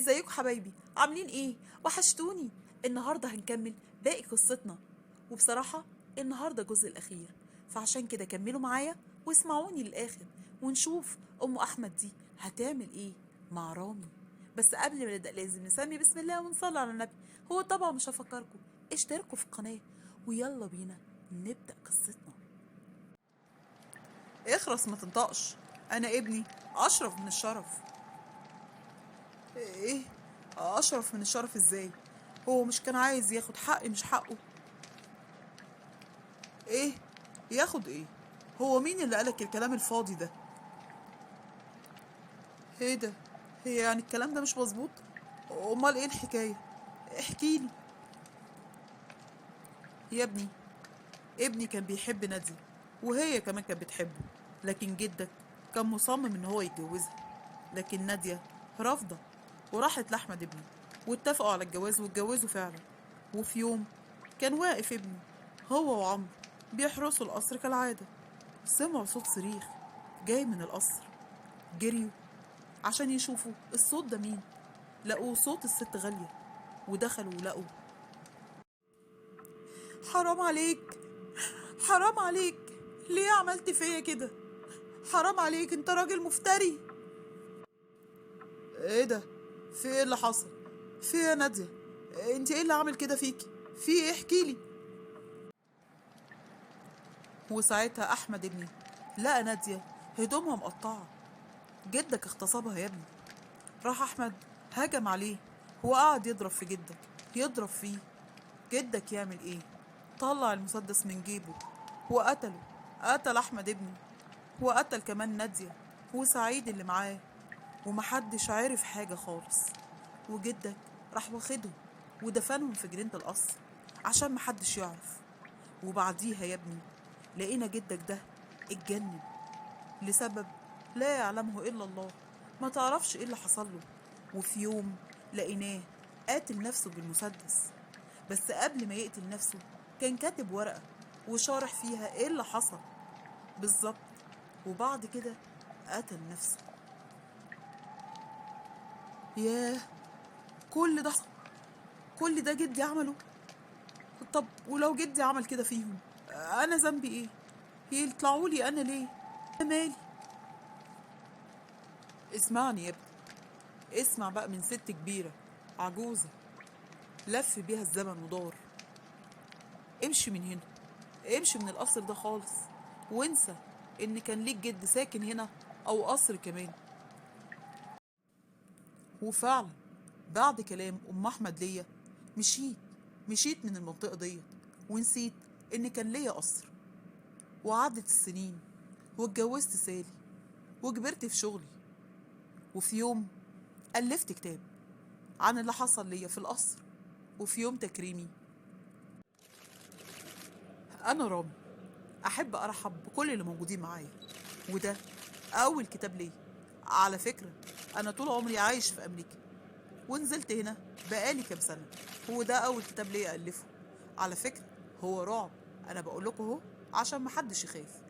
ازيكم حبايبي؟ عاملين ايه؟ وحشتوني. النهارده هنكمل باقي قصتنا، وبصراحة النهارده الجزء الاخير، فعشان كده كملوا معايا واسمعوني للاخر ونشوف ام احمد دي هتعمل ايه مع رامي. بس قبل ما نبدا لازم نسمي بسم الله ونصلي على النبي. هو طبعا مش هفكركم، اشتركوا في القناة ويلا بينا نبدا قصتنا. اخرس ما تنطقش، انا ابني اشرف من الشرف. ايه اشرف من الشرف ازاي؟ هو مش كان عايز ياخد حق مش حقه؟ ايه ياخد ايه؟ هو مين اللي قالك الكلام الفاضي ده؟ ايه ده؟ هي يعني الكلام ده مش مظبوط؟ امال ايه الحكاية؟ احكيلي يا ابني. ابني كان بيحب نادية وهي كمان كانت بتحبه، لكن جدك كان مصمم ان هو يتجوزها، لكن نادية رافضة وراحت لأحمد ابني واتفقوا على الجواز واتجوزوا فعلا. وفي يوم كان واقف ابني هو وعمرو بيحرسوا القصر كالعادة، سمعوا صوت صريخ جاي من القصر، جريوا عشان يشوفوا الصوت ده مين، لقوا صوت الست غالية ودخلوا ولقوا. حرام عليك، حرام عليك، ليه عملت فيا كده؟ حرام عليك، انت راجل مفتري. ايه ده؟ في ايه اللي حصل؟ في ايه يا نادية؟ انت ايه اللي عامل كده فيكي؟ في ايه؟ احكيلي. وساعتها احمد ابني لقى نادية هدومها مقطعة، جدك اغتصبها يا ابني. راح احمد هجم عليه وقعد يضرب في جدك، يضرب فيه. جدك يعمل ايه؟ طلع المسدس من جيبه وقتله، قتل احمد ابني وقتل كمان نادية وسعيد اللي معاه، ومحدش عارف حاجة خالص. وجدك راح واخدهم ودفنهم في جنينة القصر عشان محدش يعرف. وبعديها يا ابني لقينا جدك ده اتجنن لسبب لا يعلمه إلا الله، ما تعرفش ايه اللي حصل له. وفي يوم لقيناه قاتل نفسه بالمسدس، بس قبل ما يقتل نفسه كان كاتب ورقة وشارح فيها ايه اللي حصل بالظبط، وبعد كده قتل نفسه. ياه، كل ده كل ده جدي عمله؟ طب ولو جدي عمل كده فيهم انا ذنبي ايه؟ يطلعوا لي انا ليه؟ انا مالي؟ اسمعني يا ابني، اسمع بقى من ست كبيرة عجوزة لف بيها الزمن ودار. امشي من هنا، امشي من القصر ده خالص، وانسى ان كان ليك جد ساكن هنا او قصر كمان. وفعلا بعد كلام ام احمد ليا مشيت من المنطقة ديت ونسيت ان كان ليا قصر. وعدت السنين واتجوزت سالي وكبرت في شغلي، وفي يوم ألفت كتاب عن اللي حصل ليا في القصر. وفي يوم تكريمي أنا رامي أحب أرحب بكل اللي موجودين معايا، وده أول كتاب ليا. على فكرة أنا طول عمري عايش في أمريكا ونزلت هنا بقالي كام سنة، وده أول كتاب ليا ألفه. على فكرة هو رعب، أنا بقول لكم أهو عشان محدش يخاف،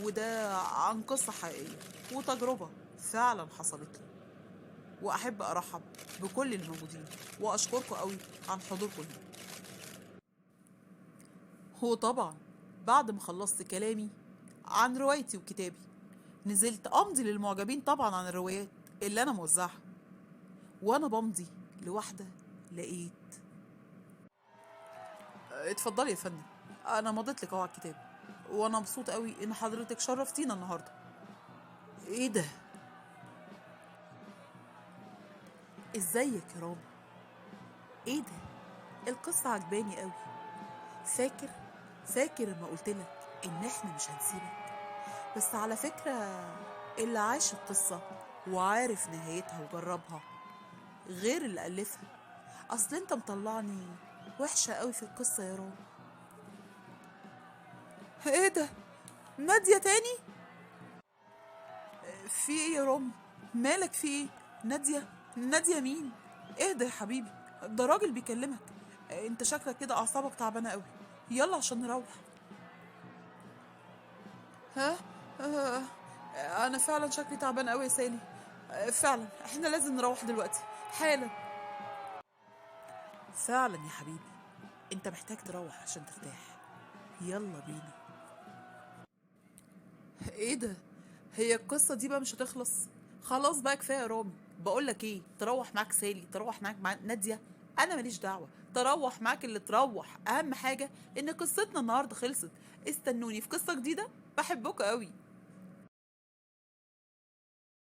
وده عن قصة حقيقية وتجربة فعلا حصلت لي. وأحب أرحب بكل الموجودين وأشكركم قوي عن حضوركم هنا. هو طبعا بعد ما خلصت كلامي عن روايتي وكتابي نزلت أمضي للمعجبين طبعا عن الروايات اللي أنا موزعها. وأنا بمضي لواحدة لقيت، اتفضلي يا فندم، أنا مضيت لك أهو على الكتاب، وأنا مبسوط قوي إن حضرتك شرفتينا النهاردة. إيه ده؟ ازيك يا رامي؟ ايه ده؟ القصة عجباني قوي. فاكر لما قلتلك ان احنا مش هنسيبك؟ بس على فكرة اللي عاش القصة وعارف نهايتها وجربها غير اللي ألفها. اصل انت مطلعني وحشة قوي في القصة يا رامي. ايه ده؟ نادية تاني؟ في ايه يا رامي؟ مالك في ايه؟ نادية؟ نادية مين؟ اهدى يا حبيبي، ده راجل بيكلمك، انت شكلك كده اعصابك تعبانة قوي، يلا عشان نروح. ها؟ انا فعلا شكلي تعبان قوي يا سالي، فعلا احنا لازم نروح دلوقتي حالا. فعلا يا حبيبي، انت محتاج تروح عشان ترتاح. يلا بينا. ايه ده؟ هي القصة دي بقى مش هتخلص؟ خلاص بقى كفاية يا رامي. بقولك ايه، تروح معاك سالي، تروح معاك مع نادية، انا ماليش دعوة، تروح معاك اللي تروح. اهم حاجة ان قصتنا النهاردة خلصت. استنوني في قصة جديدة، بحبكوا قوي.